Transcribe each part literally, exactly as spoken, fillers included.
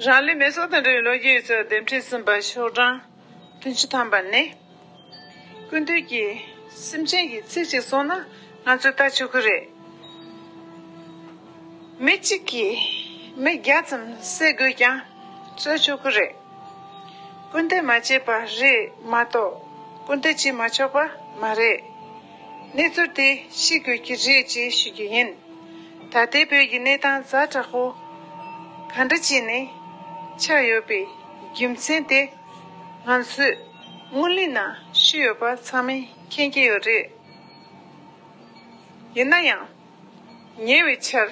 རང་ལུས་མེ་སྲེག་དང་འབྲེལ་བའི་ལོ་རྒྱུས་ཡོད་ཚད་འདེམས་ཁྲིད་གསུམ་པ་ཤོག་གྲངས་བདུན་ཅུ་ཐམ་པ་ནི། སྐུ་མདུན་གྱིས་སེམས་ཅན་གྱི་ཚིག་ཅིག་གསུངས་ན་ང་ཚོས་ལྟ་ཆོག་གི་རེད། མི་གཅིག་གིས་མི་བརྒྱ་ཙམ་བསད་དགོས་ཀྱང་རྩོད་ཆོག་གི་རེད། སྐུར་འདེབས་མ་བྱས་པ་རེད་མ་གཏོགས་སྐུར་འདེབས་བྱེད་མ་ཆོག་པ་མ་རེད། གནས་ཚུལ་དེ་ཤེས་དགོས་ཀྱི་རེད་ཅེས་ཞུ་རྒྱུ་ཡིན། ད་ལྟའི་བོད་ཀྱི་གནས་སྟངས་ཛ་དྲག་པོ་ག་འདྲ་བྱས་ནས་ཆགས་ཡོད་པའི་རྒྱུ་མཚན་དེ་ང་ཚོས་སྔོན་གླེང་ནང་ཞུས་ཡོད་པ་ཚང་མས་མཁྱེན་གྱི་ཡོད་རེད། ཡིན་ན་ཡང་། ཉེ་བའི་ཆར་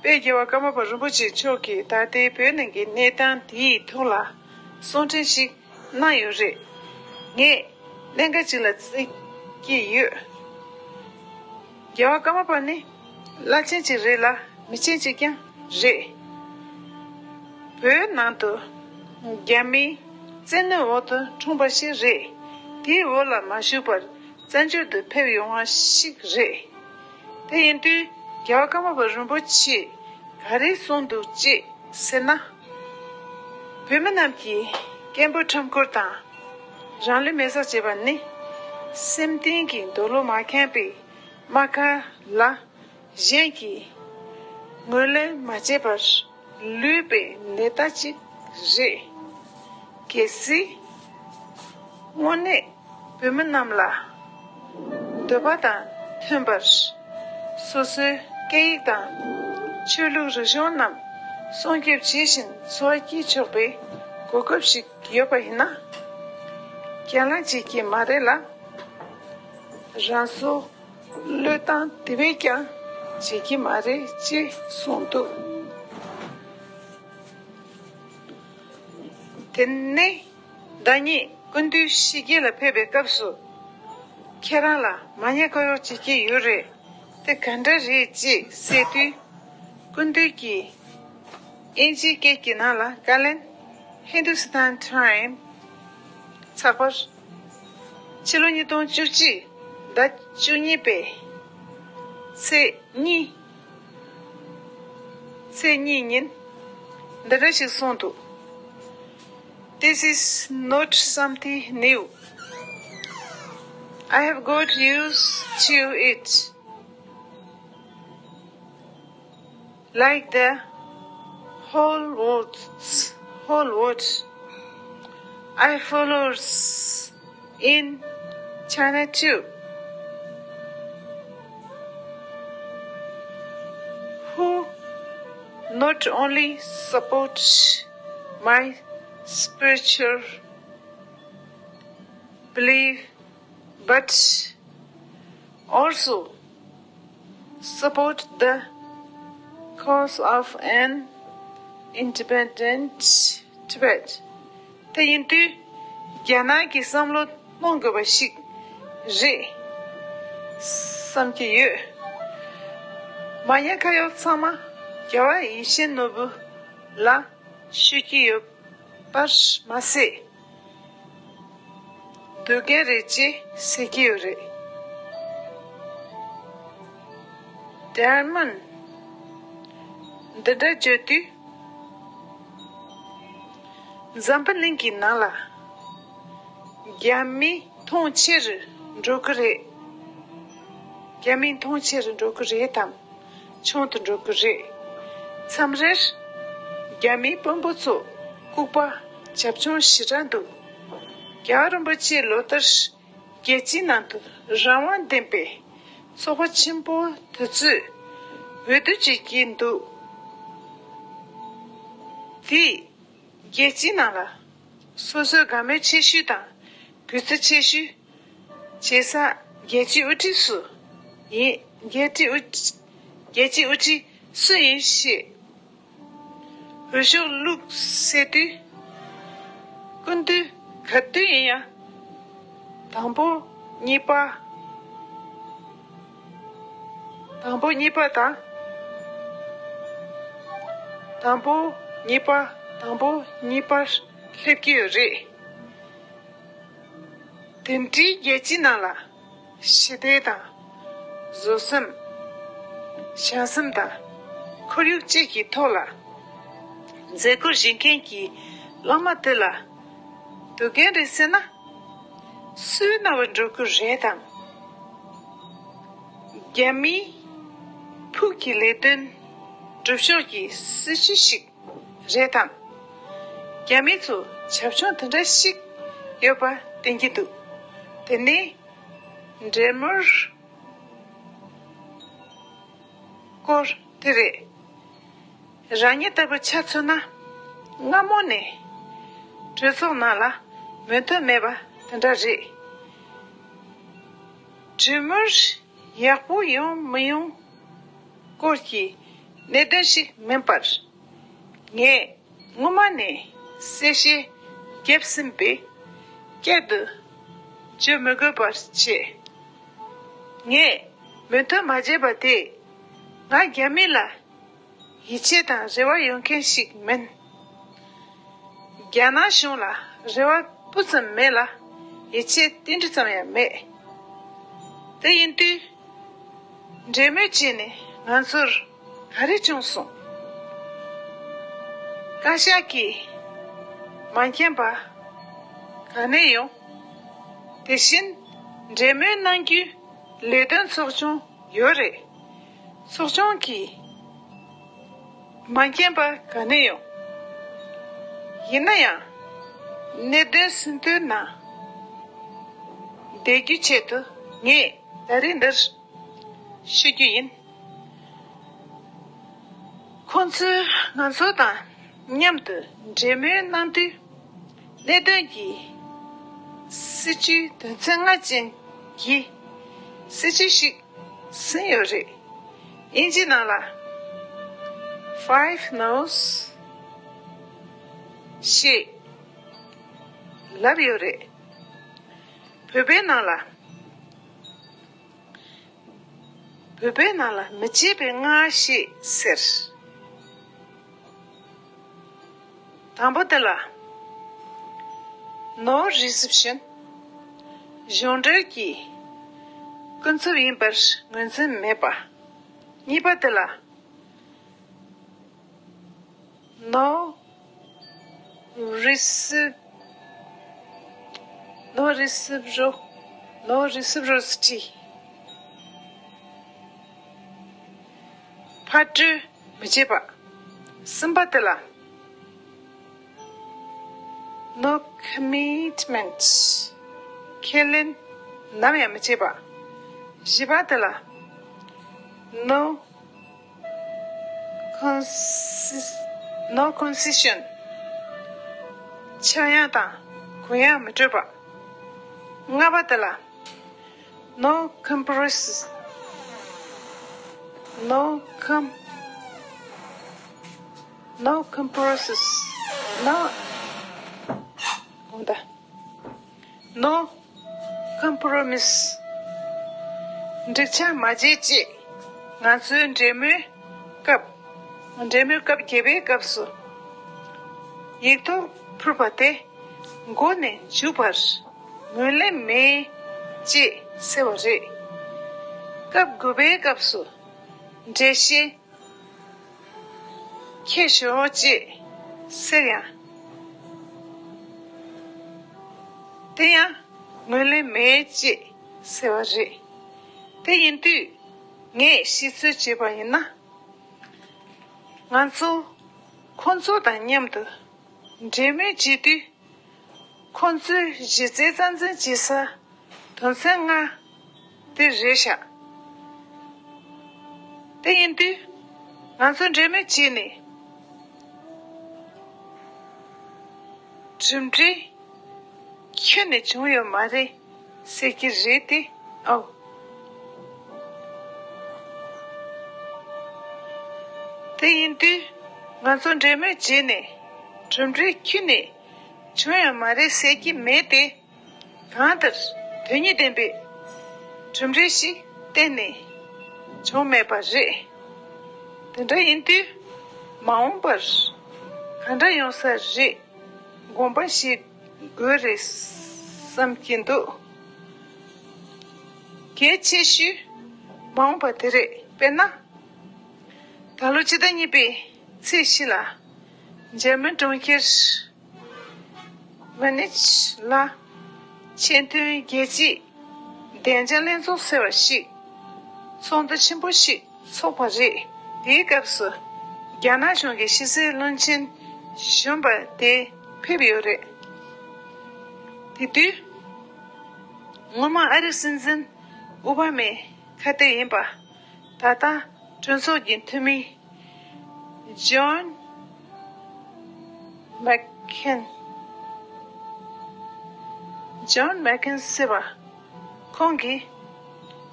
དཔལ་རྒྱལ་བ་ཀརྨ་པ་རིན་པོ་ཆེ་མཆོག་གིས་ད་ལྟའི་བོད་ནང་གི་གནས་སྟངས་དེའི་ཐོག་ལ་གསུང་འཕྲིན་ཞིག་གནང་ཡོད་རེད། ངས་ཀླན་ཀ་ཅིག་ལ་བརྩི་གི་ཡོད། རྒྱལ་བ་ཀརྨ་པ་ནི་བླ་ཆེན་ཅིག་རེད་ལ་མི་ཆེན་ཅིག་ཀྱང་རེད། བོད་ནང་དུ་རྒྱ་མིའི་བཙན་གནོན་འོག་ཏུ་འཁྲུངས་པ་ཞིག་རེད། དེའི་འོག་ལ་མ་བཞུགས་པར་བཙན་བྱོལ་དུ་ཕེབས་ཡོང་བ་ཞིག་རེད། དེ་ཡིན་དུས་རྒྱལ་བ་ཀརྨ་པ་རིན་པོ་ཆེས་ག་རེ་གསུངས་འདུག་ཅེས་ཟེར་ན། བོད་མི་རྣམས་ཀྱིས་སྐད་འབོད་ཁྲོམ་སྐོར་དང་། རང་ལུས་མེ་སྲེག་བྱེད་པ་ནི་སེམས་གཏིང་གི་འདོད་བློ་མ་ཁེངས་པའི་རྨ་ཁ་ལ་གཞན་གྱིས་ངོས་ལེན་མ་བྱས་པར་ལུས་པའི་ནད་རྟགས་ཅིག་རེད། གལ་སྲིད་དངོས་གནས་བོད་མི་རྣམས་ལ་འདོད་པ་དང་མཐུན་པར་སོ་སོའི་སྐད་ཡིག་དང་ཆོས་ལུགས་རིག་གཞུང་རྣམས་སྲུང་སྐྱོབ་བྱེད་བཞིན་འཚོ་བ་སྐྱེལ་ཆོག་པའི་གོ་སྐབས་ཤིག་ཡོད་པ་ཡིན་ན། གྱེན་ལངས་བྱེད་ཀྱི་མ་རེད་ལ། རང་སྲོག་བློས་བཏང་དེ་བས་ཀྱང་བྱེད་ཀྱི་མ་རེད་ཅེས་གསུངས་འདུག། དེ་ནས་ཟླ་ཉིན་སྐུ་མདུན་ཕྱི་རྒྱལ་ལ་ཕེབས་པའི་སྐབས་སུ། ཁྱེད་རང་ལ་མ་ཉེས་ཁ་གཡོག་བྱེད་ཀྱི་ཡོད་རེད། དེ་ག་འདྲ་རེད་ཅེས་ཟེར་དུས། སྐུ་མདུན་གྱིས་དབྱིན་ཇིའི་སྐད་ཀྱི་ནང་ལ་བཀའ་ལན། Hindustan Time ཚགས་པར། ཕྱི་ལོ་ཉིས་སྟོང་བཅུ་གཅིག་ཟླ་བཅུ་གཉིས་པའི་ཚེས་གཉིས། ཚེས་གཉིས་ཉིན་འདི་འདྲ་ཞིག་གསུངས་འདུག། This is not something new. I have got used to it. Like the whole world, whole world, I followers in China too, who not only support my spiritual belief but also support the cause of an independent Tibet. དེ་ཡིན་དུས་རྒྱ་ནག་གི་བསམ་བློ་གཏོང་དགོས་པ་ཞིག་རེད་བསམ་གྱི་ཡོད། མ་ཉེས་ཁ་གཡོག་ཚང་མ་རྒྱལ་བ་ཡིད་བཞིན་ནོར་བུ་ལ་ཞུ་གི་ཡོད་པར་མ་ཟད། སྡུག་བསྔལ་རེད་ཅེས་ཟེར་གྱི་ཡོད་རེད། ཌའི་མོན་འདི་འདྲ་བརྗོད་དུས། འཛམ་བུ་གླིང་གི་ནང་ལ་རྒྱ་མི་མཐོང་ཆེ་རུ་འགྲོ་གི་རེད། རྒྱ་མི་མཐོང་ཆེ་རུ་འགྲོ་གི་རེད་དམ། ཆུང་དུ་འགྲོ་གི་རེད། མཚམས་རེར་རྒྱ་མིའི་དཔོན་པོ་ཚོ་ལྐུགས་པ་རྒྱབ་ལྗོངས་ཞེ་དྲག་འདུག། རྒྱལ་བ་རིན་པོ་ཆེ་ལོ་ལྟར་རྒྱལ་སྤྱིའི་ནང་དུ་རང་དབང་ལྡན་པའི་ཚོགས་པ་ཆེན་པོ་དེ་ཚོས་འོས་བསྡུ་བྱེད་ཀྱི་འདུག། དེས་རྒྱལ་སྤྱིའི་ནང་ལ་སོ་སོའི་དགའ་མོས་ཆེ་ཤོས་དང་གུས་བརྩི་ཆེ་ཤོས་བྱེད་ས་རྒྱལ་སྤྱིའི་དབུ་ཁྲིད་སུ་ཡིན། རྒྱལ་སྤྱིའི་དབུ་རྒྱལ་སྤྱིའི་དབུ་ཁྲིད་སུ་ཡིན་ཞེས་འོས་ཤོག་བླུགས་ཟེར་དུས། སྐུ་མདུན་ག་དུས་ཡིན་ཡང་དང་པོ་གཉིས་པ། དང་པོ་གཉིས་པ་དང་། དང་པོ་གཉིས་པ་དང་པོ་གཉིས་པར་སླེབས་ཀྱི་ཡོད་རེད། དེ་འདྲའི་རྒྱལ་སྤྱིའི་ནང་ལ་ཞི་བདེ་དང་། བཟོད་སེམས། བྱམས་སེམས་དང་། ཁོར་ཡུག་བཅས་ཀྱི་ཐོག་ལ་ མཛད་སྒོར་ཞུགས་མཁན་གྱི་བླ་མ་དེ་ལ་དུག་རྒན་རེད་ཟེར་ན། སུའི་རྣ་བར་འགྲོ་གི་རེད་དམ། རྒྱ་མིའི་ཕུགས་ཀྱི་ལས་དོན་སྒྲུབ་ཕྱོགས་ཀྱི་སྲིད་ཇུས་ཤིག་རེད་དམ། རྒྱ་མི་ཚོ་བྱབ་ཆུང་དེ་འདྲ་ཞིག་ཡོད་པ་བསྟན་གྱི་འདུག་དེ་ནས་འབྲེལ་མོལ་སྐོར་དེ་རེད། རང་ཉིད་ལྟ་བུ་ཆ་མཚོན་ན། སྔ་མོ་ནས་གྲོས་ཚོགས་ནང་ལ་མོས་མཐུན་མེད་པ་དེ་འདྲ་རེད། གྲོས་མོལ་ཡག་པོ་ཡོང་མི་ཡོང་སྐོར་གྱི་གནད་དོན་ཞིག་མིན་པར། ངས་སྔོན་མ་ནས་གསལ་བཤད་བརྒྱབ་ཟིན་པས། བསྐྱར་དུ་བརྗོད་མི་དགོས་པར་བྱས། ངས་མོས་མཐུན་མ་བྱས་པ་དེས་ང་རྒྱ་མི་ལ་ཡིད་ཆེས་དང་རེ་བ་ཡོད་མཁན་ཞིག་མིན། རྒྱ་ནག་གཞུང་ལ་རེ་བ་སྤུ་ཙམ་མེད་ལ། ཡིད་ཆེས་ཏིལ་འབྲུ་ཙམ་ཡང་མེད། དེ་ཡིན་དུས། འབྲེལ་མོལ་བྱས་ནས་ང་ཚོར་ག་རེ་བྱུང་སོང་། བཀའ་ཤག་གིས་མ་མཁྱེན་པ་ག་ནས་ཡོང་། དེ་བཞིན་འབྲེལ་མོལ་གནང་རྒྱུའི་ལས་དོན་ཚོགས་ཆུང་ཡོད་རེད། ཚོགས་ཆུང་གིས་མ་མཁྱེན་པ་ག་ནས་ཡོང་། ཡིན་ན་ཡང་གནད་དོན་ཟིན་ཐོའི་ནང་བསྡད་རྒྱུའི་ཆེད་དུ་ངས་ད་རེས་འདིར་ཤོད་རྒྱུ་ཡིན། ཁོང་ཚོས་ང་ཚོ་དང་མཉམ་དུ་འབྲེལ་མོལ་གནང་དུས། གནད་དོན་གྱི་སྲིད་ཇུས་དོན་ཚན་ལྔ་ཅན་གྱི་སྲིད་ཇུས་ཤིག་ཟིན་ཡོད་རེད། དབྱིན་ཇི་ནང་ལ་Five No's ཞེས་ལབ་ཡོད་རེད། བོད་པའི་ནང་ལ། བོད་པའི་ནང་ལ་མི་བྱེད་པའི་སྔ་ཞེས་ཟེར། དང་པོ་དེ་ལ། No reception། གཞུང་འབྲེལ་གྱི་སྐུ་ཚབ་ཡིན་པར་ངོས་འཛིན་མེད་པ། གཉིས་པ་དེ་ལ། No receive no reciprocal no reciprocity། ཕར་སྤྲོད་མི་བྱེད་པ། གསུམ་པ་དེ་ལ། No commitment། ཁས་ལེན་ནམ་ཡང་མི་བྱེད་པ། བཞི་པ་དེ་ལ། No conces- no concession། ཆག་ཡང་དང་གུ་ཡངས་མི་སྤྲོད་པ། ལྔ་པ་དེ་ལ། No compromise no com no compromise no དགོངས་དག No compromise། འགྲིག་ཆ་མ་བྱེད་ཅེས་ང་ཚོའི་འབྲེལ་མོལ་སྐབས། འབྲེལ་མོལ་སྐབས་བརྒྱད་པའི་སྐབས་སུ་ཡིག་ཐོག་ཕུལ་བ་དེ་མགོ་ནས་མཇུག་བར་ངོས་ལེན་མེད་ཅེས་ཟེར་བ་རེད། སྐབས་དགུ་པའི་སྐབས་སུ་འགྲེལ་བཤད་ཁྱེར་ཤོག་ཅེས་ཟེར་ཡང་། དེ་ཡང་ངོས་ལེན་མེད་ཅེས་ཟེར་བ་རེད། དེ་ཡིན་དུས་ངས་ཤེས་ཚོད་བྱས་པ་ཡིན་ན། ང་ཚོ་ཁོང་ཚོ་དང་མཉམ་དུ་འབྲེལ་མོལ་བྱེད་དུས། ཁོང་ཚོའི་གཞི་རྩའི་རྩ་འཛིན་བྱེད་ས་དོན་ཚན་ལྔ་དེ་རེད་ཤག་དེ་ཡིན་དུས་ང་ཚོ་འབྲེལ་མོལ་བྱས་ནས་གྲུབ་འབྲས་ཁྱོན་ནས་བྱུང་ཡོད་མ་རེད་ཟེར་གྱི་རེད་དེ། ཨོ། དེ་ཡིན་དུས་ང་ཚོ་འབྲེལ་མོལ་བྱས་ནས་གྲུབ་འབྲས་ཁྱོན་ནས་བྱུང་ཡོད་མ་རེད་ཟེར་གྱི་མེད་དེ། གང་ལྟར་དོན་སྙིང་ལྡན་པའི་གྲུབ་འབྲས་ཤིག་གཏན་ནས་བྱུང་མེད་པ་རེད། དེ་འདྲ་ཡིན་དུས་མ་འོངས་པར་ག་འདྲ་ཡོང་ས་རེད། དགོངས་པ་བཞེས་དགོས་རེད་བསམ་གྱི་འདུག་གལ་ཆེ་ཤོས་མ་འོངས་པ་དེ་རེད། དཔེར་ན། ད་ལོ་ཕྱི་ཟླ་གཉིས་པའི་ཚེས་བཞི་ལ་ འཇར་མན་གྲོང་ཁྱེར་མུ་ནིཆ་ལ་ཆེས་མཐོའི་རྒྱལ་སྤྱིའི་བདེ་འཇགས་ལྷན་ཚོགས་ཟེར་བ་ཞིག་ཚོགས་འདུ་ཆེན་པོ་ཞིག་ཚོགས་པ་རེད། དེའི་སྐབས་སུ་རྒྱ་ནག་གཞུང་གི་ཕྱི་སྲིད་བློན་ཆེན་གཞོན་པ་དེ་ཕེབས་ཡོད་རེད། དེ་དུས་སྔོན་མ་ཨ་རིའི་སྲིད་འཛིན་ཨོ་བྷ་མའི་ཁ་གཏད་ཡིན་པ། ད་ལྟ་གྲོས་ཚོགས་ཀྱི་འཐུས་མི་ཇོན་མེག་ཁེན། ཇོན་མེག་ཁེན་ཟེར་བ་ཁོང་གིས་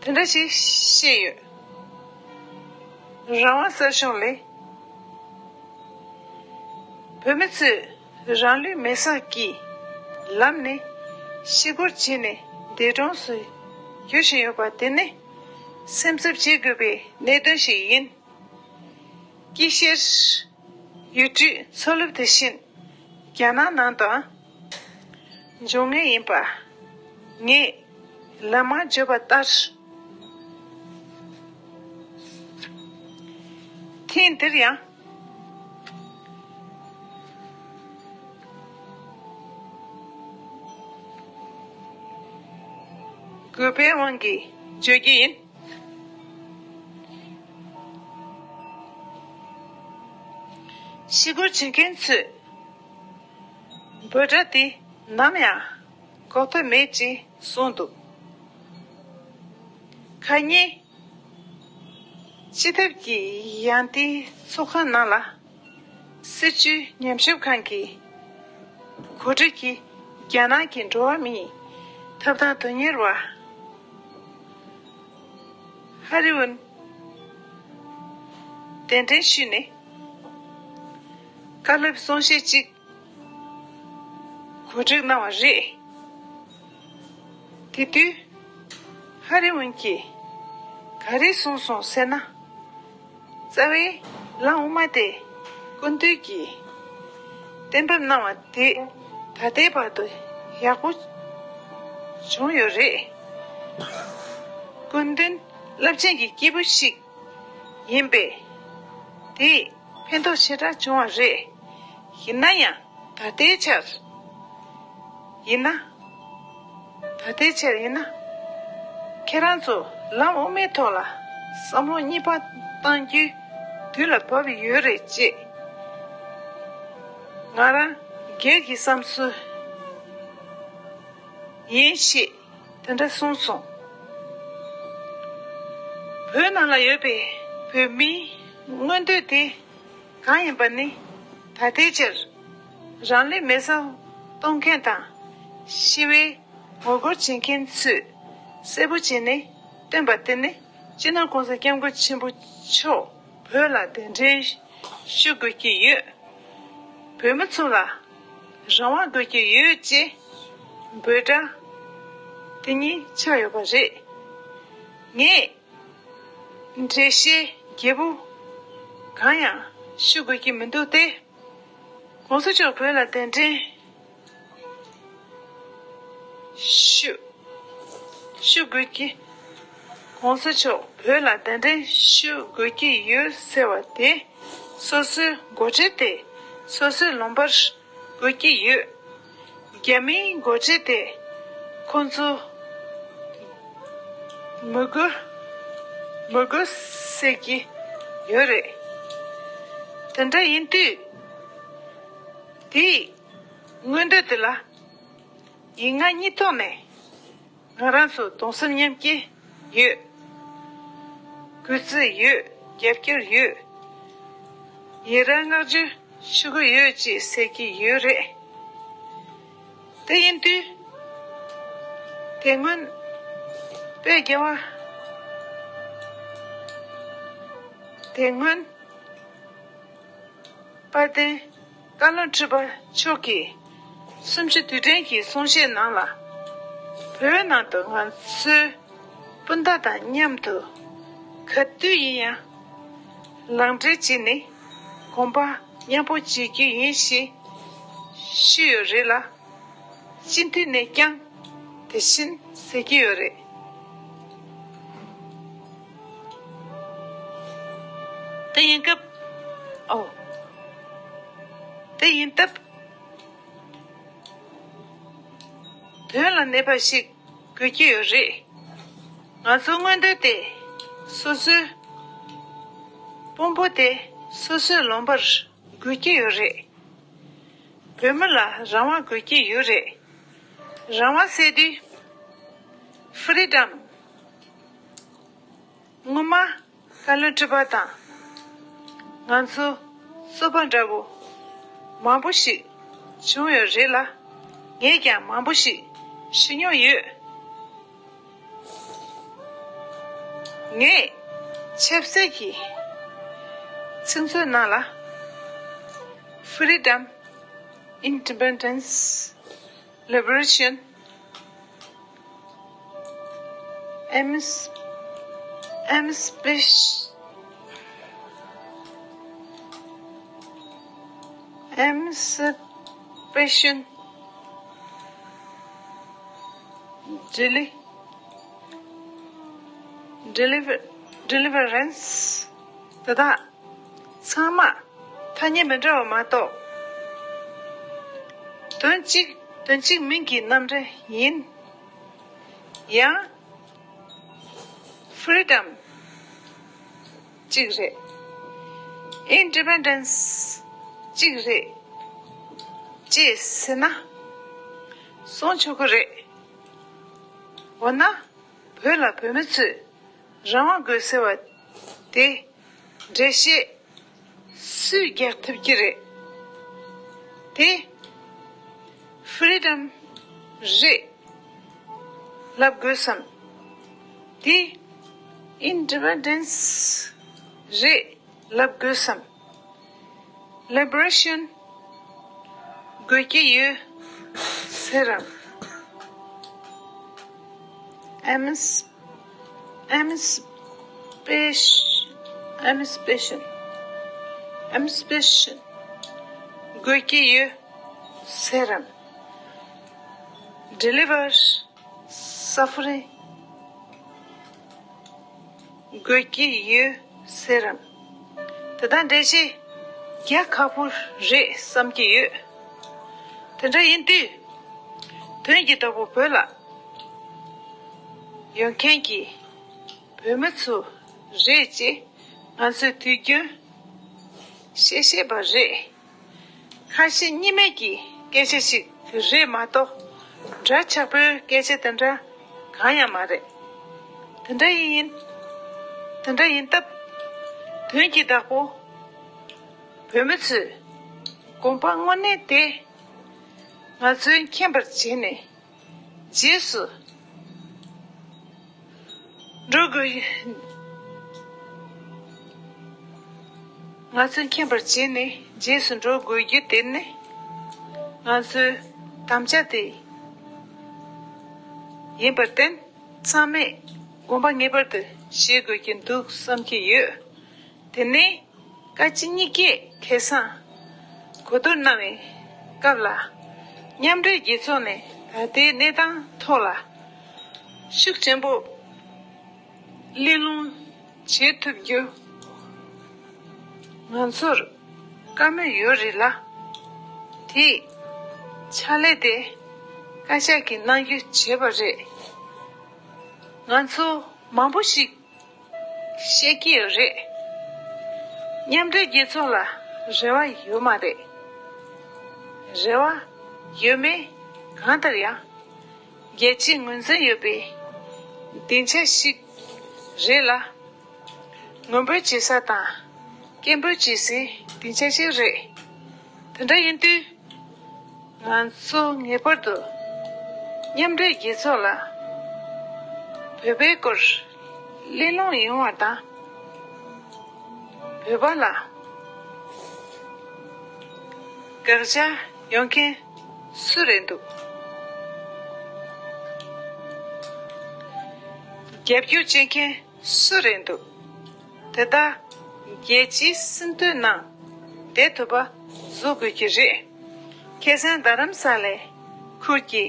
དེ་འདྲ་ཞིག་བཤད་ཡོད། རང་དབང་གསར་ཤོག་ལས། བོད་མི་ཚོས་རང་ལུས་མེར་སྲེག་གི་ལམ་ནས་ཤི་སྒོར་བྱས་ནས་འདས་གྲོངས་སུ་འགྱུར་བཞིན་ཡོད་པ་དེ་ནི་སེམས་འཚབ་བྱེད་དགོས་པའི་གནད་དོན་ཞིག་ཡིན། དཀྱིལ་ཤར་ཡུལ་གྲུའི་མཚོ་རླབས་དེ་བཞིན་རྒྱ་ནག་ནང་དུའང་འབྱུང་ངེས་ཡིན་པ་ངས་ལམ་མང་བརྗོད་པ་ལྟར། ཐེངས་འདིར་ཡང་དགོས་པའི་དབང་གིས་བརྗོད་ཀྱི་ཡིན། ཤི་སྒོར་བྱེད་མཁན་ཚོས་འབོད་སྒྲ་དེ་ནམ་ཡང་འགོག་ཐབས་མེད་ཅེས་གསུངས་འདུག་ཁ་ཉིན་སྤྱི་ཐབ་ཀྱི་ཡང་ཏིའི་ཚོགས་ཁང་ནང་ལ་སྲིད་བྱུས་ཉམས་ཞིབ་ཁང་གི་གོ་སྒྲིག་གིས་རྒྱ་ནག་གི་འགྲོ་བ་མིའི་ཐོབ་ཐང་དོན་གཉེར་བ་ཧ་རི་ཝུན་གདན་འདྲེན་ཞུས་ནས་བཀའ་སློབ་གསུང་བཤད་ཅིག་གོ་སྒྲིག་གནང་བ་རེད། དེ་དུས་ཧ་རི་ཝུན་གྱིས་ག་རེ་གསུངས་སོང་ཟེར་ན། རྩ་བའི་ལམ་དབུ་མ་དེ་སྐུ་མདུན་གྱིས་གཏན་འབེབས་གནང་བ་དེ་ད་ལྟའི་བར་དུ་ཡག་པོ་བྱུང་ཡོད་རེད། སྐུ་མདུན་རླབས་ཆེན་གྱི་སྐྱེས་བུ་ཞིག་ཡིན་པས་དེས་ཕན་ཐོགས་ཞེ་དྲག་བྱུང་བ་རེད། ཡིན་ན་ཡང་ད་ལྟའི་ཆར་ཡིན་ན། ད་ལྟའི་ཆར་ཡིན་ན། ཁྱེད་རང་ཚོ་ལམ་དབུ་མའི་ཐོག་ལ་བསམ་བློ་གཉིས་པ་གཏང་རྒྱུའི་དུས་ལ་བབས་ཡོད་རེད་ཅེས། ང་རང་སྒེར་གྱི་བསམ་ཚུལ་ཡིན་ཞེས་དེ་འདྲ་གསུངས་སོང་། བོད་ནང་ལ་ཡོད་པའི་བོད་མིའི་མངོན་འདོད་དེ་གང་ཡིན་པ་ནི། ད་ལྟའི་ཆར་རང་ལུས་མེར་སྲེག་གཏོང་མཁན་དང་ཤི་བའི་ངོ་རྒོལ་བྱེད་མཁན་ཚོས་གསལ་པོ་བྱས་ནས་སྟོན་པ་དེ་ནི་སྤྱི་ནོར་༸གོང་ས་༸སྐྱབས་མགོན་ཆེན་པོ་མཆོག་བོད་ལ་གདན་འདྲེན་ཞུ་དགོས་ཀྱི་ཡོད། བོད་མི་ཚོ་ལ་རང་དབང་དགོས་ཀྱི་ཡོད་ཅེས་འབོད་སྒྲ་དེ་ཉིད་ཆགས་ཡོད་པ་རེད། ངས་འགྲེལ་བཤད་རྒྱས་པོ་གང་ཡང་ཞུ་དགོས་ཀྱི་མི་འདུག་སྟེ། ༸གོང་ས་མཆོག་བོད་ལ་གདན་འདྲེན་ཞུ། ཞུ་དགོས་ཀྱི། ༸གོང་ས་མཆོག་བོད་ལ་གདན་འདྲེན་ཞུ་དགོས་ཀྱི་ཡོད་ཟེར་བ་དེ། སོ་སོའི་འགོ་ཁྲིད་དེ་སོ་སོའི་ལུང་པར་དགོས་ཀྱི་ཡོད། རྒྱ་མིའི་འགོ་ཁྲིད་དེ་ཁོང་ཚོ་མི་དགོས། མི་དགོས་ཟེར་གྱི་ཡོད་རེད། དེ་འདྲ་ཡིན་དུས། དེའི་མངོན་འདོད་དེ་ལ་ཡིག་ངག་གཉིས་ཐོག་ནས་ང་རང་ཚོ་གདུང་སེམས་མཉམ་སྐྱེད་ཡོད། གུས་བརྩི་ཡོད། རྒྱབ་སྐྱོར་ཡོད། ཡི་རང་བསྔགས་བརྗོད་ཞུ་གི་ཡོད་ཅེས་ཟེར་གྱི་ཡོད་རེད། དེ་ཡིན་དུས། དེ་སྔོན་དཔལ་རྒྱལ་བ། དེ་སྔོན་དཔལ་ལྡན་བཀའ་བློན་ཁྲི་པ་མཆོག་གིས་གསུམ་བཅུ་དུས་དྲན་གྱི་གསུང་བཤད་ནང་ལ། བོད་ནང་དུ་ང་ཚོའི་སྤུན་ཟླ་དང་མཉམ་དུ་ག་དུས་ཡིན་ཡང་ལག་འབྲེལ་བྱས་ནས་གོམ་པ་མཉམ་སྤོ་བྱེད་རྒྱུ་ཡིན་ཞེས་ཞུས་ཡོད་རེད་ལ། སྤྱི་འཐུས་ནས་ཀྱང་དེ་བཞིན་ཟེར་གྱི་ཡོད་རེད། དེ་ཡིན་སྐབས། ཨོ། དེ་ཡིན་སྟབས། དོན་ལ་གནས་པ་ཞིག་དགོས་ཀྱི་ཡོད་རེད། ང་ཚོ་མངོན་འདོད་དེ་སོ་སོའི་དཔོན་པོ་དེ་སོ་སོའི་ལུང་པར་དགོས་ཀྱི་ཡོད་རེད། བོད་མི་ལ་རང་དབང་དགོས་ཀྱི་ཡོད་རེད། རང་དབང་ཟེར་དུས། ཕི་རི་ཌམ། སྔོན་མ་བཀའ་བློན་ཁྲི་པ་དང་། ང་ཚོ་སོ་པ་འདྲ་བོ་མང་པོ་ཞིག་བྱུང་ཡོད་རེད་ལ། ངས་ཀྱང་མང་པོ་ཞིག་ཞུ་མྱོང་ཡོད། ངས་ཆབ་སྲིད་ཀྱི་ཚིག་མཛོད་ནང་ལ། Freedom, Independence, Liberation, Emanci- Emancipation, Emancipation, Deli- Deliver- Deliverance དེ་དག་ཚང་མ་ཐ་སྙད་མི་འདྲ་བ་མ་གཏོགས། དོན་གཅིག་དོན་གཅིག་མིང་གི་རྣམ་འགྲེལ་ཡིན། ཡང་། Freedom གཅིག་རེད། Independence གཅིག་རེད། ཅེས་ཟེར་ན་གསུང་ཆོག་གི་རེད། འོ་ན། བོད་ལ་བོད་མི་ཚོས་རང་དབང་དགོས་ཟེར་བ་དེ་འགྲེལ་བཤད་སུས་རྒྱག་ཐུབ་ཀྱི་རེད། དེ་Freedom རེད་ལབ་དགོས་སམ། དེ་Independence རེད་ལབ་དགོས་སམ། Liberation དགོས་ཀྱི་ཡོད་ཟེར་རམ། Emanci- Emancipation, Emancipation, Emancipation དགོས་ཀྱི་ཡོད་ཟེར་རམ། Deliver suffering དགོས་ཀྱི་ཡོད་ཟེར་རམ། དེ་དག་འགྲེལ་བཤད་རྒྱག་ཁག་པོ་རེད་བསམ་གྱི་ཡོད། དེ་འདྲ་ཡིན་དུས། དོན་གྱི་བདག་པོ་བོད་ལ་ཡོད་མཁན་གྱི་བོད་མི་ཚོ་རེད་ཅེས་ང་ཚོས་དུས་རྒྱུན་བཤད་བཤད་པ་རེད། ཁ་ཞེ་གཉིས་མེད་ཀྱི་སྐད་ཆ་ཞིག་རེད་མ་གཏོགས། འདྲ་ཆགས་པོའི་སྐད་ཆ་དེ་འདྲ་གང་ཡང་མ་རེད། དེ་འདྲ་ཡིན། དེ་འདྲ་ཡིན་སྟབས། དོན་གྱི་བདག་པོ་བོད་མི་ཚོས་དགོངས་པ་དངོས་གནས་དེ་ང་ཚོའི་མཁྱེན་པར་བྱས་ནས། རྗེས་སུ་འགྲོ་དགོས། ང་ཚོས་མཁྱེན་པར་བྱས་ནས་རྗེས་སུ་འགྲོ་དགོས་རྒྱུ་དེ་ནི་ང་ཚོའི་དམ་བཅའ་དེ་ཡིན་པར་བརྟེན། ཚང་མས་དགོངས་པ་ངེས་པར་དུ་བཞེས་དགོས་ཀྱི་འདུག་བསམ་གྱི་ཡོད། དེ་ནས། བཀའ་སྤྱི་གཉིས་ཀས་ཁ་སང་གོ་བསྡུར་གནང་བའི་སྐབས་ལ། མཉམ་འབྲེལ་རྒྱལ་ཚོགས་ནས་ད་ལྟའི་གནས་སྟངས་ཐོག་ལ་ཤུགས་ཆེན་པོ་གླེང་སློང་བྱེད་ཐུབ་རྒྱུ་ང་ཚོར་བཀའ་མོལ་ཡོད་རེད་ལ། དེས་ཕྱག་ལས་དེ་བཀའ་ཤག་གིས་གནང་རྒྱུ་བྱས་པ་རེད། ང་ཚོ་མང་པོ་ཞིག་བཤད་ཀྱི་ཡོད་རེད། མཉམ་འབྲེལ་རྒྱལ་ཚོགས་ལ་རེ་བ་ཡོད་མ་རེད། རེ་བ་ཡོད་མེད་གང་ལྟར་ཡང་། རྒྱལ་སྤྱིའི་ངོས་འཛིན་ཡོད་པའི་སྡིངས་ཆ་ཞིག་རེད་ལ། ངོ་འབོད་བྱེད་ས་དང་སྐད་འབོད་བྱེད་སའི་སྡིངས་ཆ་ཞིག་རེད། དེ་འདྲ་ཡིན་དུས། ང་ཚོ་ངེས་པར་དུ་མཉམ་འབྲེལ་རྒྱལ་ཚོགས་ལ་བོད་པའི་སྐོར་གླེང་སློང་ཡོང་བ་དང་། བོད་པ་ལ་དགག་བྱ་ཡོང་མཁན་སུ་རེད་འདུག་རྒྱབ་སྐྱོར་བྱེད་མཁན་སུ་རེད་འདུག་དེ་དག་རྒྱལ་སྤྱིའི་སྲིད་དོན་ནང་བསྡད་ཐུབ་པ་བཟོ་དགོས་ཀྱི་རེད། ཁ་སང་རྡ་རམ་ས་ལའི་ཁུལ་གྱི་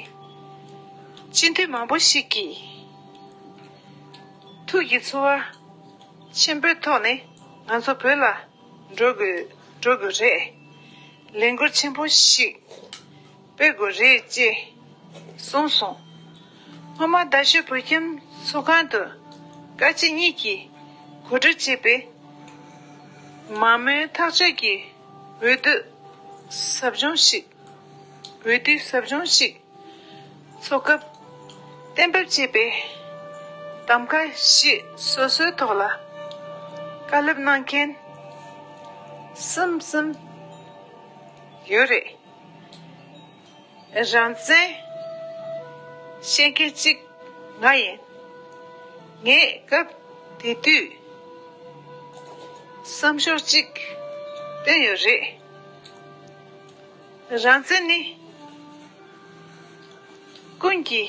སྤྱི་འཐུས་མང་པོ་ཞིག་གིས་ཐུགས་ཀྱི་ཚོར་བ་ཆེན་པོའི་ཐོག་ནས་ང་ཚོ་བོད་ལ་འགྲོ་དགོས་འགྲོ་དགོས་རེད། ལས་འགུལ་ཆེན་པོ་ཞིག་སྤེལ་དགོས་རེད་ཅེས་གསུངས་སོང་། སྔོན་མ་རྡ་ཤོད་བོད་ཁྱིམ་ཚོགས་ཁང་དུ་བཀའ་སྤྱི་གཉིས་ཀྱི་གོ་སྒྲིག་བྱས་པའི་མ་དངུལ་ཐག་གཅོད་ཀྱི་འོས་བསྡུ་ཟབ་སྦྱོང་ཞིག་འོས་བསྡུའི་ཟབ་སྦྱོང་ཞིག་འཚོགས་སྐབས་གཏན་འབེབས་བྱས་པའི་གདམ་ག་བཞི་སོ་སོའི་ཐོག་ལ་བཀའ་སློབ་གནང་མཁན་གསུམ་གསུམ་ཡོད་རེད། རང་བཙན་བཤད་མཁན་གཅིག་ང་ཡིན། ངས་སྐབས་དེ་དུས་བསམ་ཤོག་གཅིག་བཏོན་ཡོད་རེད། རང་བཙན་ནི་ཀུན་གྱི་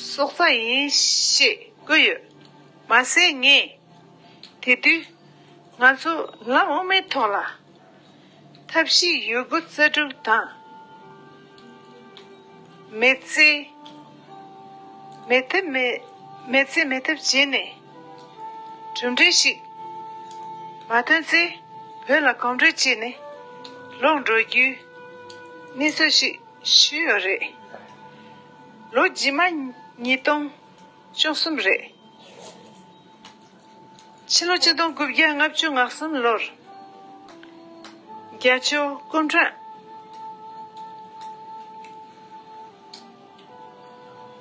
སྲོག་རྩ་ཡིན་ཞེས་བཀོད་ཡོད། མ་ཟད་ངས་དེ་དུས་ང་ཚོ་ལམ་དབུ་མའི་ཐོག་ལ་ཐབས་ཤེས་ཡོད་རྒུ་རྩལ་སྤྲུགས་དང་མེལ་ཚེ་མེལ་ཐབས་མེད་མེལ་ཚེ་མེལ་ཐབས་བྱས་ནས་གྲུབ་འབྲས་ཤིག་མ་ཐོན་ཚེ་བོད་ལ་གོམ་བགྲོད་བྱས་ནས་ལོག་འགྲོ་རྒྱུའི་གནས་ཚུལ་ཞིག་ཞུས་ཡོད་རེད། ལོ་རྗེས་མ་ཉིས་སྟོང་བཅུ་གསུམ་རེད། ཕྱི་ལོ་ཆིག་སྟོང་དགུ་བརྒྱ་ལྔ་བཅུ་ང་གསུམ་ལོར་རྒྱལ་མཆོག་སྐུ་ཕྲེང་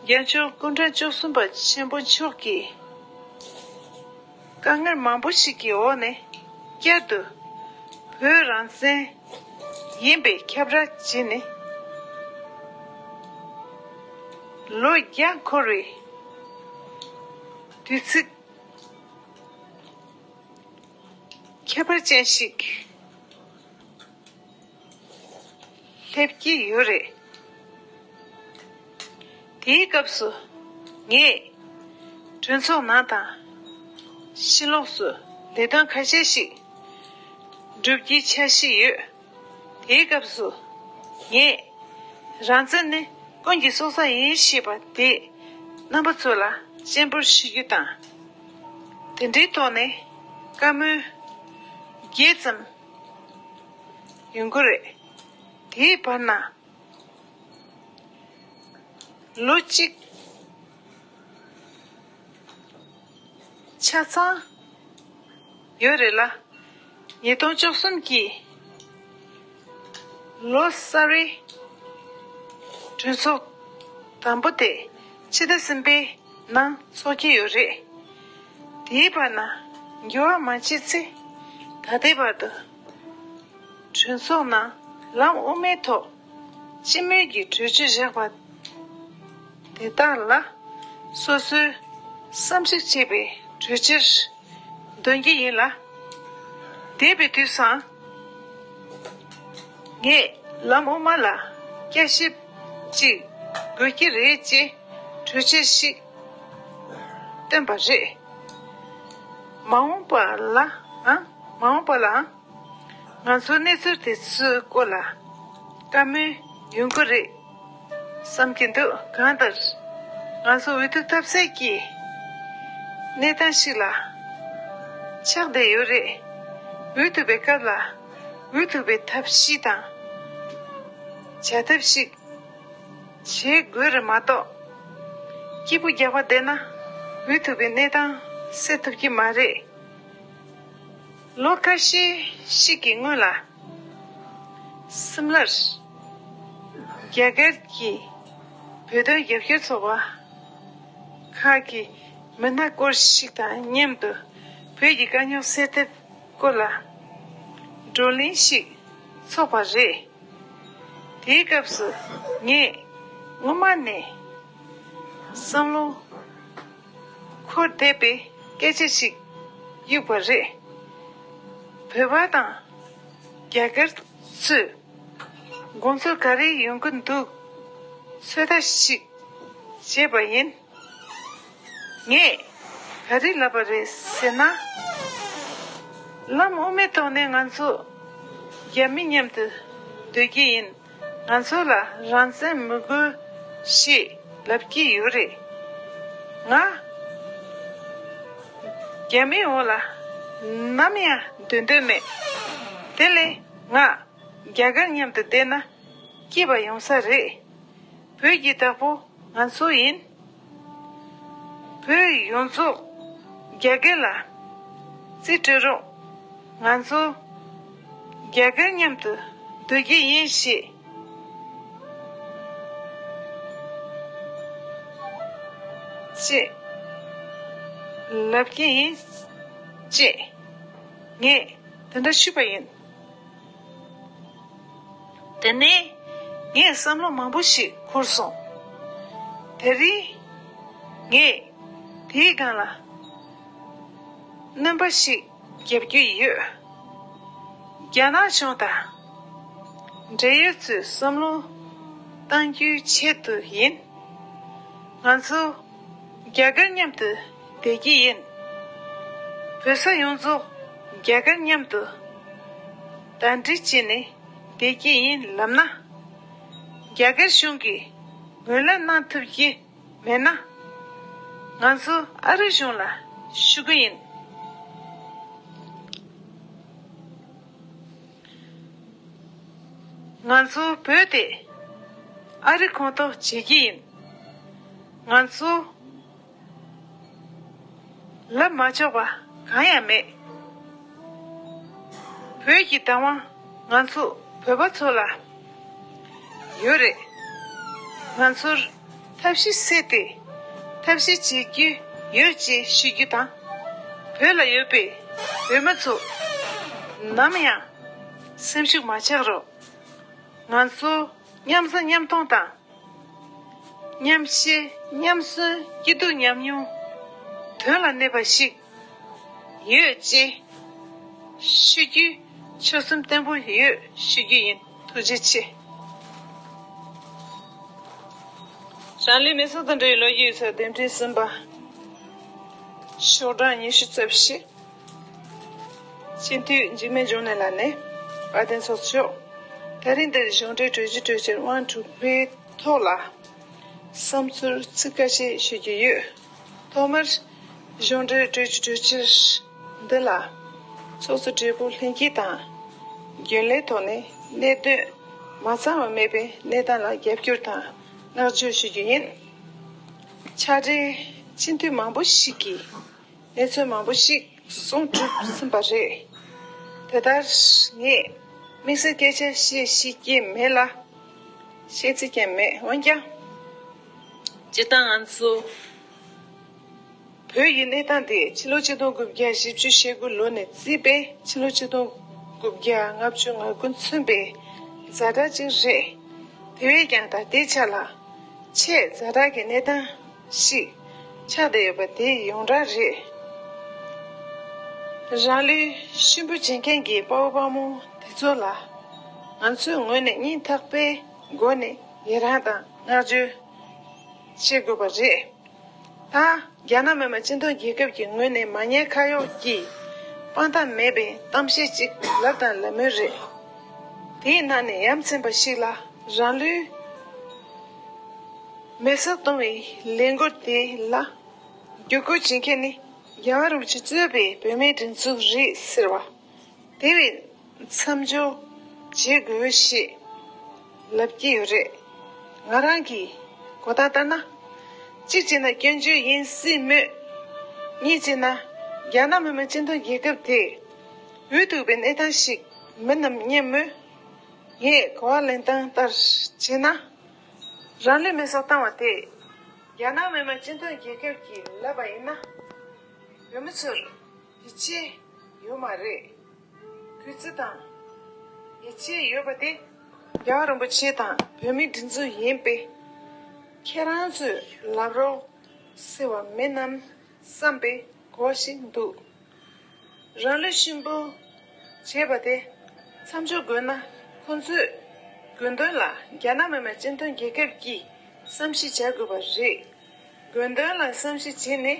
རྒྱལ་མཆོག་སྐུ་ཕྲེང་བཅུ་གསུམ་པ་ཆེན་པོ་མཆོག་གིས་དཀའ་ངལ་མང་པོ་ཞིག་གི་འོག་ནས་བསྐྱར་དུ་བོད་རང་བཙན་ཡིན་པའི་ཁྱབ་བསྒྲགས་བྱས་ནས་ལོ་བརྒྱ་འཁོར་བའི་དུས་ཚིགས་ཁྱད་པར་ཅན་ཞིག་སླེབས་ཀྱི་ཡོད་རེད། དེའི་སྐབས་སུ་ངས་གྲོས་ཚོགས་ནང་དང་ཕྱི་ལོགས་སུ་ལས་དོན་ཁ་ཤས་ཤིག་སྒྲུབ་རྒྱུའི་འཆར་གཞི་ཡོད། དེའི་སྐབས་སུ་ངས་རང་བཙན་ནི་ཀུན་གྱི་སྲོག་རྩ་ཡིན་ཞེས་པ་དེས་རྣམ་པ་ཚོ་ལ་སྤྱན་འབུལ་ཞུ་རྒྱུ་དང་། དེ་འདྲའི་ཐོག་ནས་བཀའ་མོལ་བརྒྱད་ཙམ་ཡོང་གི་རེད། དེའི་བར་ན་ལོ་གཅིག་ཆ་ཚང་ཡོད་རེད་ལ། ཉིས་སྟོང་བཅུ་གསུམ་གྱི་ལོ་གསར་བའི་གྲོས་ཚོགས་དང་པོ་དེ་ཕྱི་ཟླ་གསུམ་པའི་ནང་འཚོགས་ཀྱི་ཡོད་རེད། དེའི་བར་ན་འགྱུར་བ་མ་བྱས་ཚེ་ད་ལྟའི་བར་དུ་གྲོས་ཚོགས་ནང་ལམ་དབུ་མའི་ཐོག་སྤྱི་མོས་ཀྱི་གྲོས་ཆོད་བཞག་པ་དེ་དག་ལ་སོ་སོའི་བསམ་གཞིག་བྱས་པའི་གྲོས་ཆོད་འདོན་གྱི་ཡིན་ལ། འདས་པའི་དུས་སུའང་ངས་ལམ་དབུ་མ་ལ་བསྐྱར་ཞིབ་ཅིག་དགོས་ཀྱི་རེད་ཅེས་གྲོས་ཆོད་ཞིག་བཏོན་པ་རེད། མ་འོངས་པ་ལའང་མ་འོངས་པ་ལའང་ང་ཚོ་གནས་ཚུལ་དེ་ཚོའི་སྐོར་ལ་བཀའ་མོལ་ཡོང་གི་རེད་བསམ་གྱི་འདུག་གང་ལྟར་ང་ཚོ་འོས་བསྡུ་ཐབས་ཟད་ཀྱི་གནས་སྟངས་ཤིག་ལ་ཆགས་བསྡད་ཡོད་རེད། འོས་ཐུབ་པའི་སྐབས་ལ་འོས་ཐུབ་པའི་ཐབས་ཤེས་དང་བྱ་ཐབས་ཤིག་བྱེད་དགོས་རེད་མ་གཏོགས། སྐྱིད་པོ་རྒྱག་པ་བསྡད་ན་འོས་ཐུབ་པའི་གནས་སྟངས་སེལ་ཐུབ་ཀྱི་མ་རེད། ལོ་ཁ་ཤས་ཤིག་གི་སྔོན་ལ་སིམ་ལར་རྒྱ་གར་གྱི་བོད་དོན་རྒྱབ་སྐྱོར་ཚོགས་པ་ཁག་གི་མི་སྣ་སྐོར་ཞིག་དང་མཉམ་དུ་བོད་ཀྱི་དཀའ་རྙོག་སེལ་ཐབས་སྐོར་ལ་བགྲོ་གླེང་ཞིག་ཚོགས་པ་རེད། དེའི་སྐབས་སུ་ངས་སྔོན་མ་ནས་བསམ་བློ་འཁོར་བསྡད་པའི་སྐད་ཆ་ཞིག་གཡུགས་པ་རེད། བོད་པ་དང་རྒྱ་གར་ཚོས་དགོངས་ཚུལ་ག་རེ་ཡོང་གི་འདུག་ཚོད་ལྟ་ཞིག་བྱས་པ་ཡིན། ངས་ག་རེ་ལབ་པ་རེད་ཟེར་ན། ལམ་དབུ་མའི་ཐོག་ནས་ང་ཚོ་རྒྱ་མི་མཉམ་དུ་སྡོད་ཀྱི་ཡིན། ང་ཚོ་ལ་རང་བཙན་མི་དགོས་ཞེས་ལབ་ཀྱི་ཡོད་རེད། ང་རྒྱ་མིའི་འོག་ལ་ནམ་ཡང་སྡོད་འདོད་མེད། དེ་ལས་ང་ རྒྱ་གར་མཉམ་དུ་བསྡད་ན་སྐྱིད་པ་ཡོང་ས་རེད། བོད་ཀྱི་བདག་པོ་ང་ཚོ་ཡིན། བོད་ཡོངས་རྫོགས་རྒྱ་གར་ལ་རྩིས་སྤྲོད་རོགས། ང་ཚོ་རྒྱ་གར་མཉམ་དུ་སྡོད་ཀྱི་ཡིན་ཞེས། ཅེས་ལབ་ཀྱི་ཡིན། ཅེས་ངས་དེ་འདྲ་ཞུས་པ་ཡིན། དེ་ནས་ངས་བསམ་བློ་མང་པོ་ཞིག་འཁོར་སོང་། དེ་རིང་ངས་དེའི་སྒང་ལ་སྣོན་པ་ཞིག་རྒྱབ་ཀྱི་ཡོད། རྒྱ་ནག་གཞུང་དང་འབྲེལ་ཡོད་ཚོས་བསམ་བློ་གཏང་རྒྱུའི་ཆེད་དུ་ཡིན། ང་ཚོ་རྒྱ་གར་མཉམ་དུ་བསྡད་ཀྱི་ཡིན། བོད་ས་ཡོངས་རྫོགས་རྒྱ་གར་མཉམ་དུ་ཟླ་སྒྲིལ་བྱས་ནས་བསྡད་ཀྱི་ཡིན་ལབ་ན། རྒྱ་གར་གཞུང་གིས་ངོས་ལེན་གནང་ཐུབ་ཀྱི་མེད་ན། ང་ཚོ་ཨ་རི་གཞུང་ལ་ཞུ་གི་ཡིན། ང་ཚོ་བོད་དེ་ཨ་རི་ཁོངས་གཏོགས་བྱེད་ཀྱི་ཡིན། ང་ཚོ་ལབ་མ་ཆོག་པ་གང་ཡང་མེད། བོད་ཀྱི་བདག་དབང་ང་ཚོ་བོད་པ་ཚོ་ལ་ཡོད་རེད། ང་ཚོར་ཐབས་ཤེས་བྱས་ཏེ་ཐབས་ཤེས་བྱེད་རྒྱུ་ཡོད་ཅེས་ཞུ་རྒྱུ་དང་། བོད་ལ་ཡོད་པའི་བོད་མི་ཚོ་ནམ་ཡང་སེམས་ཤུགས་མ་ཆག་རོགས། ང་ཚོ་མཉམ་བཟའ་མཉམ་འཐུང་དང་། མཉམ་གཤིས་མཉམ་གསོན་སྐྱིད་སྡུག་མཉམ་མྱོང་དོན་ལ་གནས་པ་ཞིག་ཡོད་ཅེས་ཞུ་རྒྱུའི་ཆོད་སེམས་བརྟན་པོ་ཡོད་ཞུ་རྒྱུ་ཡིན། ཐུགས་རྗེ་ཆེ། རང་ལུས་མེ་སྲེག་དང་འབྲེལ་བའི་ལོ་རྒྱུས་ཡོད་ཚད་འདེམས་ཐོན་གསུམ་པ། ཤོག་གྲངས་ཉི་ཤུ་རྩ་བཞི། སྤྱི་འཐུས་འཇིགས་མེད་འབྱུང་གནས་ལགས་ནས་དཔལ་ལྡན་ཚོགས་གཙོ་མཆོག་ད་རིང་འདིར་གཞུང་འབྲེལ་གྲོས་ཆོད་གྲོས་ཆོད་དབང་དྲུག་པའི་ཐོག་ལ་བསམ་ཚུལ་ཚིག་ཁ་ཤས་ཞུ་རྒྱུ་ཡོད། ཐོག་མར་གཞུང་འབྲེལ་གྲོས་ཆོད་གྲོས་ཆོད་འདི་ལ་ཚོགས་གཙོ་སྦྲེལ་པོ་ལྷན་རྒྱས་དང་རྒྱུན་ལས་ཐོག་ནས་གནད་དོན་མ་ཚང་བ་མེད་པའི་གནས་སྟངས་ལ་རྒྱབ་སྐྱོར་དང་བསྔགས་བརྗོད་ཞུ་རྒྱུ་ཡིན། ཕྱག་སྦྲེལ་སྤྱི་འཐུས་མང་པོ་ཞིག་གིས་གནས་ཚུལ་མང་པོ་ཞིག་གསུངས་གྲུབ་ཟིན་པ་རེད། དེ་ལྟར་ངས་དམིགས་བསལ་སྐད་ཆ་བཤད་ཤེས་ཀྱི་མེད་ལ། བཤད་རྩིས་ཀྱང་མེད། འོན་ཀྱང་། སྤྱིར་བཏང་ང་ཚོ་བོད་ཀྱི་གནས་སྟངས་དེ་ཕྱི་ལོ་ཆིག་སྟོང་དགུ་བརྒྱ་བཞི་བཅུ་ཞེ་དགུ་ལོ་ནས་བརྩིས་པའི་ཕྱི་ལོ་ཆིག་སྟོང་དགུ་བརྒྱ་ལྔ་བཅུ་ང་དགུ་མཚོན་པའི་ཛ་དྲག་ཅིག་རེད། དེ་བས་ཀྱང་ད་ལྟའི་ཆ་ལ་ཆེས་ཛ་དྲག་གི་གནས་སྟངས་ཤིག་ཆགས་བསྡད་ཡོད་པ་དེ་ཡོངས་གྲགས་རེད། རང་ལུས་གཤིན་པོ་བྱེད་མཁན་གྱི་དཔའ་བོ་དཔའ་མོ་དེ་ཚོ་ལ་ང་ཚོའི་ངོས་ནས་སྙིང་ཐག་པའི་སྒོ་ནས་ཡི་རངས་དང་བསྔགས་བརྗོད་བྱེད་དགོས་པ་རེད། ད་རྒྱ་ནག་མི་དམངས་སྤྱི་མཐུན་རྒྱལ་ཁབ་ཀྱི་ངོས་ནས་མ་ཉེས་ཁ་གཡོགས་ཀྱིས་དཔང་རྟགས་མེད་པའི་གཏམ་བཤད་ཅིག་ལབ་དང་ལབ་མུས་རེད། དེའི་ནང་ནས་ཡ་མཚན་པ་ཞིག་ལ་རང་ལུས་མེ་སྲེག་གཏོང་བའི་ལས་འགུལ་དེ་ལ་བརྒྱུད་སྐུལ་བྱེད་མཁན་ནི་རྒྱལ་བ་རིན་པོ་ཆེ་གཙོས་པའི་བོད་མིའི་སྒྲིག་འཛུགས་རེད་ཟེར་བ། དེ་བས་མཚམས་འཇོག་བྱེད་དགོས་ཞེས་ལབ་ཀྱི་ཡོད་རེད། ང་རང་གི་གོ་སྟངས་ལྟར་ན། གཅིག་བྱས་ན་སྐྱོན་བརྗོད་ཡིན་སྲིད་མོད། གཉིས་བྱས་ན་རྒྱ་ནག་མི་དམངས་སྤྱི་མཐུན་རྒྱལ་ཁབ་དེ་འོས་ཐུག་པའི་གནས་སྟངས་ཤིག་མིན་ནམ་སྙམ་མོད། ངས་གོ་བ་ལེན་སྟངས་ལྟར་བྱས་ན། རང་ལུས་མེ་སྲེག་བཏང་བ་དེ་རྒྱ་ནག་མི་དམངས་སྤྱི་མཐུན་རྒྱལ་ཁབ་ཀྱིས་ལབ་པ་ཡིན་ན། བོད་མི་ཚོར་ཡིད་ཆེས་ཡོད་མ་རེད། གུས་བརྩི་དང་ཡིད་ཆེས་ཡོད་པ་དེ་རྒྱལ་བ་རིན་པོ་ཆེ་དང་བོད་མིའི་སྒྲིག་འཛུགས་ཡིན་པས། ཁྱེད་རང་ཚོས་ལབ་རོགས་ཟེར་བ་མིན་ནམ་བསམ་པའི་གོ་བ་ཞིག་འདུག་རང་ལུས་གཤིན་པོ་བྱས་པ་དེ་མཚམས་འཇོག་དགོས་ན། ཁོང་ཚོས་དགོས་དོན་ལ་རྒྱ་ནག་མི་དམངས་སྤྱི་མཐུན་རྒྱལ་ཁབ་ཀྱིས་བསམ་ཤེས་བྱ་དགོས་པ་རེད། དགོས་དོན་ལ་བསམ་ཤེས་བྱས་ནས།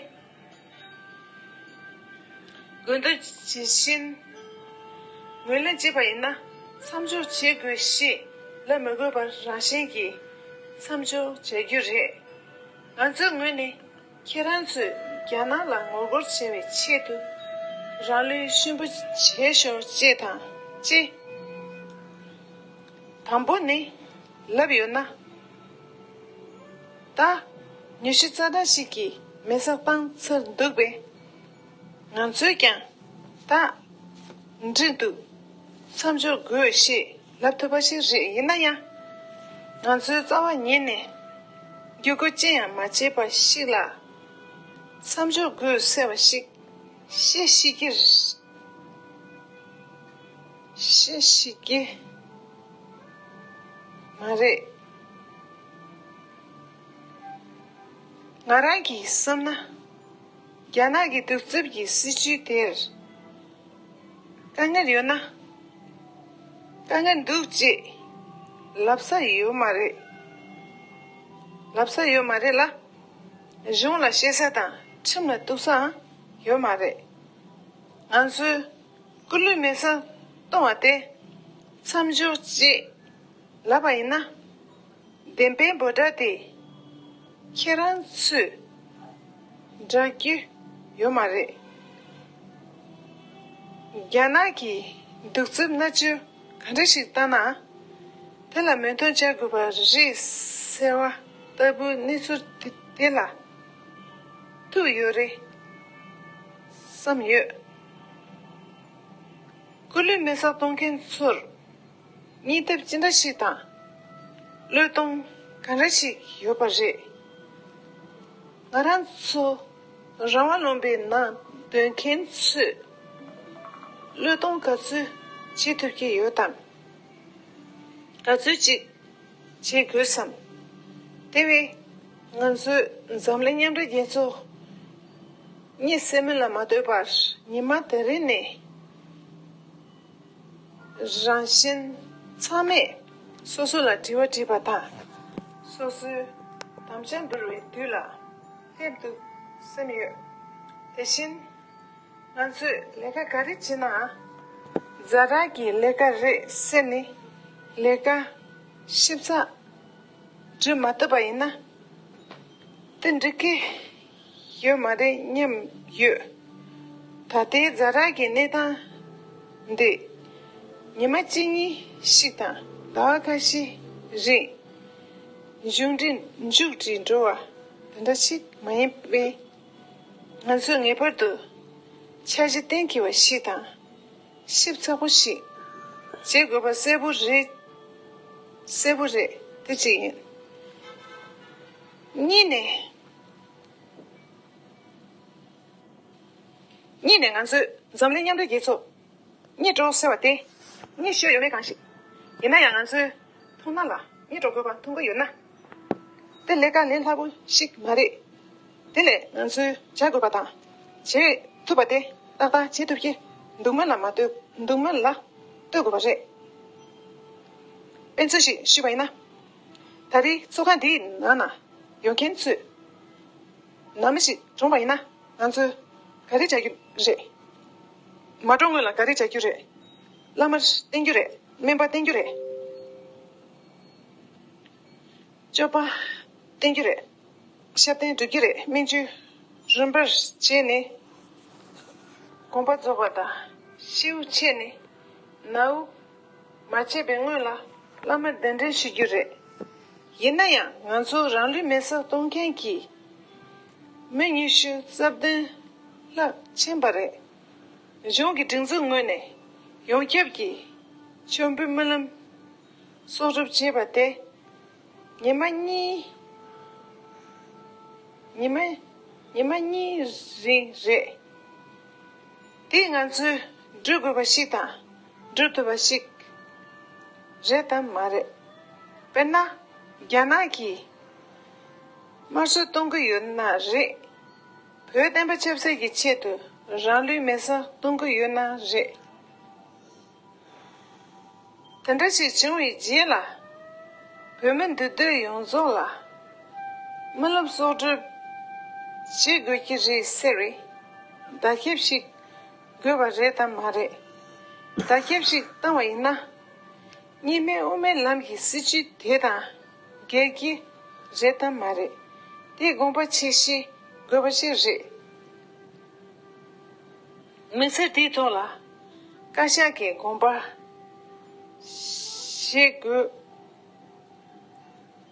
དགོས་འདུན་ཇི་བཞིན་ངོས་ལེན་བྱས་པ་ཡིན་ན། མཚམས་འཇོག་བྱེད་དགོས་ཞེས་ལབ་མི་དགོས་པར་རང་བཞིན་གྱིས་མཚམས་འཇོག་བྱ་རྒྱུ་རེད། ང་ཚོའི་ངོས་ནས་ཁྱེད་རང་ཚོས་རྒྱ་ནག་ལ་ངོ་རྒོལ་བྱ་བའི་ཆེད་དུ་རང་ལུས་གཤིན་པོ་བྱས་ཤོག་ཅེས་དང་ཅེས། དང་པོ་ནི་ལབ་ཡོད་ན། ད་ཉི་ཤུ་རྩ་གྲངས་ཤིག་གིས་མེ་བསྲེགས་བཏང་ཚར་འདུག་པས། ང་ཚོས་ཀྱང་ད་འགྲིག་འདུག་མཚམས་འཇོག་དགོས་ཞེས་ལབ་ཐུབ་པ་ཞིག་རེད། ཡིན་ན་ཡང་ང་ཚོའི་རྩ་བ་ཉིད་ནས་འགྱུར་ཁུག་ཅི་ཡང་མ་བྱས་པ་ཞིག་ལ་མཚམས་འཇོག་དགོས་ཟེར་བ་ཞིག་བཤད་ཤེས་ཀྱི་བཤད་ཤེས་ཀྱི་མ་རེད། ང་རང་གིས་བསམ་ན། རྒྱ་ནག་གི་གདུག་རྩུབ་ཀྱི་སྲིད་བྱུས་དེར་དཀའ་ངལ་ཡོད་ན། དཀའ་ངལ་འདུག་ཅེས་ལབ་ས་ཡོད་མ་རེད། ལབ་ས་ཡོད་མ་རེད་ལ། གཞུང་ལ་བཤད་ས་དང་ཁྲིམས་ལ་གཏུགས་སའང་ཡོད་མ་རེད། ང་ཚོས་སྐུ་ལུས་མེ་བསྲེགས་གཏོང་བ་དེ་མཚམས་འཇོག་ཅེས་ལབ་པ་ཡིན་ན། བདེན་པའི་འབོད་སྒྲ་དེ་ཁྱེད་རང་ཚོས་འགྲིག་རྒྱུ་ཡོད་མ་རེད། རྒྱ་ནག་གིས་གདུག་རྩུབ་མནར་གཅོད་ག་འདྲ་ཞིག་བཏང་ན། དེ་ལ་མོས་མཐུན་བྱ་དགོས་པ་རེད་ཟེར་བ་ལྟ་བུའི་གནས་ཚུལ་དེ་དེ་ལ་ཐུག་ཡོད་རེད་བསམ་ཡོད། སྐུ་ལུས་མེ་བསྲེགས་གཏོང་མཁན་ཚོར་སྙིང་སྟོབས་ཅི་འདྲ་ཞིག་དང་། བློས་གཏོང་ག་འདྲ་ཞིག་ཡོད་པ་རེད། ང་རང་ཚོ་རང་དབང་ལུང་པའི་ནང་སྡོད་མཁན་ཚོས་བློས་གཏོང་ག་ཚོད་བྱེད་ཐུབ་ཀྱི་ཡོད་དམ། ག་ཚོད་ཅིག་བྱེད་དགོས་སམ། དེ་བས་ང་ཚོས་འཛམ་གླིང་མཉམ་འབྲེལ་རྒྱལ་ཚོགས་གཉིད་སད་མོད་ལ་མ་ལྟོས་པར་ཉི་མ་དེ་རིང་ནས། རང་གཞན་ཚང་མས་སོ་སོ་ལ་དྲི་བ་དྲིས་པ་དང་། སོ་སོའི་དམ་བཅའ་འབུལ་བའི་དུས་ལ་སླེབས་འདུག་བསམ་ཡོད། དེ་བཞིན་ང་ཚོས་ལས་ཀ་ག་རེ་བྱེད་ནའང་ཛ་དྲག་གི་ལས་ཀ་རེད་ཟེར་ནས་ལས་ཀ་ཞིབ་ཚགས་སྒྲུབ་མ་ཐུབ་པ་ཡིན་ན། དེ་འགྲིག་གི་ཡོད་མ་རེད་སྙམ་ཡོད། ད་ལྟའི་ཛ་དྲག་གི་གནས་སྟངས་འདི་ཉི་མ་གཅིག་གཉིས་ཤིག་དང་ཟླ་བ་ཁ་ཤས་རིང་མཇུག་སྒྲིལ་མཇུག་སྒྲིལ་འགྲོ་བ་དེ་འདྲ་ཞིག་མ་ཡིན་པས། ང་ཚོས་ངེས་པར་དུ་འཆར་གཞི་གཏན་འཁེལ་བ་ཞིག་དང་། ཞིབ་ཚགས་པོ་ཞིག་བྱེད་དགོས་པ་གསལ་པོ་རེད། གསལ་པོ་རེད། དེ་གཅིག་ཡིན། གཉིས་ནས། གཉིས་ནས་ང་ཚོས་འཛམ་གླིང་མཉམ་འབྲེལ་རྒྱལ་ཚོགས་གཉིད་སྤྲོ་ཟེར་བ་དེ་གཉིད་ཤོར་ཡོད་མེད་གང་ཞིག་ཡིན་ན་ཡང་ང་ཚོའི་མཐོང་སྣང་ལ་གཉིད་སྤྲོ་དགོས་པ་མཐོང་གི་ཡོད་ན། དེ་ལས་ཀ་ལས་སླ་པོ་ཞིག་མ་རེད། དེ་ལས་ང་ཚོས་བྱ་དགོས་པ་དང་། བྱེད་ཐུབ་པ་དེ་ཏག་ཏག་བྱེད་ཐུབ་ཀྱི་སྡུག་བསྔལ་ལ་མ་ལྟོས། སྡུག་བསྔལ་ལ་ལྟོས་དགོས་པ་རེད། དཔེ་མཚོན་ཞིག་ཞུས་པ་ཡིན་ན། ད་རེས་ཚོགས་ཁང་འདིའི་ནང་ན་ཡོང་མཁན་ཚོས་ནང་མི་ཞིག་གྲོངས་པ་ཡིན་ན་ང་ཚོས་ག་རེ་བྱ་རྒྱུ་རེད། མ་གྲོངས་སྔོན་ལ་ག་རེ་བྱ་རྒྱུ་རེད། བླ་མར་བསྟེན་རྒྱུ་རེད། སྨན་པ་བསྟེན་རྒྱུ་རེད། སྤྱོད་པ་བསྟེན་རྒྱུ་རེད། ཞབས་བརྟན་སྒྲུབ་རྒྱུ་རེད། སྨན་བཅོས་རིམ་པར་བྱས་ནས་དགོངས་པ་རྫོགས་པ་དང་ཤེའུ་ཆད་ནས་ནའུ་མ་ཆད་པའི་སྔོན་ལ་བླ་མར་གདན་འདྲེན་ཞུ་རྒྱུ་རེད། ཡིན་ན་ཡང་ང་ཚོ་རང་ལུས་མེ་སྲེག་གཏོང་མཁན་གྱི་མི་ཉི་ཤུ་རྩ་བདུན་ལྷག་ཕྱིན་པ་རེད། གཞུང་གི་སྒྲིག་འཛུགས་ངོས་ནས་ཡོངས་ཁྱབ་ཀྱི་མཆོད་འབུལ་སྨོན་ལམ་གསོག་སྒྲུབ་བྱས་པ་དེ་ཉི་མ་གཉིས། ཉི་མ། ཉི་མ་གཉིས་རིང་རེད། དེས་ང་ཚོས་སྒྲུབ་དགོས་པ་ཞིག་དང་སྒྲུབ་ཐུབ་པ་ཞིག་རེད་དམ་མ་རེད། དཔེར་ན། རྒྱ་ནག་གིས་དམར་གསོད་གཏོང་གི་ཡོད་ན་རེད། བོད་བསྟན་པ་ཆབ་སྲིད་ཀྱི་ཆེད་དུ་རང་ལུས་མེ་སྲེག་གཏོང་གི་ཡོད་ན་རེད། དེ་འདྲ་ཞིག་བྱུང་བའི་རྗེས་ལ། བོད་མི་འདུས་སྡོད་ཡོངས་རྫོགས་ལ་སྨོན་ལམ་གསོག་སྒྲུབ་བྱེད་དགོས་ཀྱི་རེད་ཟེར་བའི་བརྡ་ཁྱབ་ཞིག་དགོས་པ་རེད་དམ་མ་རེད། བརྡ་ཁྱབ་ཞིག་བཏང་བ་ཡིན་ན། གཉིས་སྨན་དབུ་མའི་ལམ་གྱི་སྲིད་བྱུས་དེ་དང་འགལ་གྱི་རེད་དམ་མ་རེད། དེ་དགོངས་པ་ཆེ་བཞེས་དགོས་པ་ཞིག་རེད། དམིགས་བསལ་དེའི་ཐོག་ལ་བཀའ་ཤག་གི་དགོངས་པ་ བྱེད་དགོས།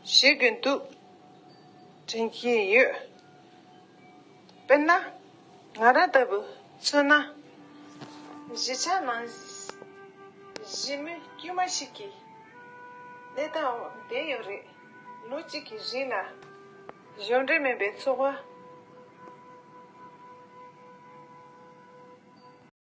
བྱེད་དགོས་འདུག་དྲན་གྱི་ཡོད། དཔེར་ན། ང་རང་ལྟ་བུ་མཚོན་ན། གཞིས་ཆགས་ནང་གཞིས་མི་དཀྱུས་མ་ཞིག་གི་གནས་སྟངས་བསྡད་ཡོད་རེད། ལོ་གཅིག་གི་རིང་ལ་གཞུང་འབྲེལ་མིན་པའི་ཚོགས་པ་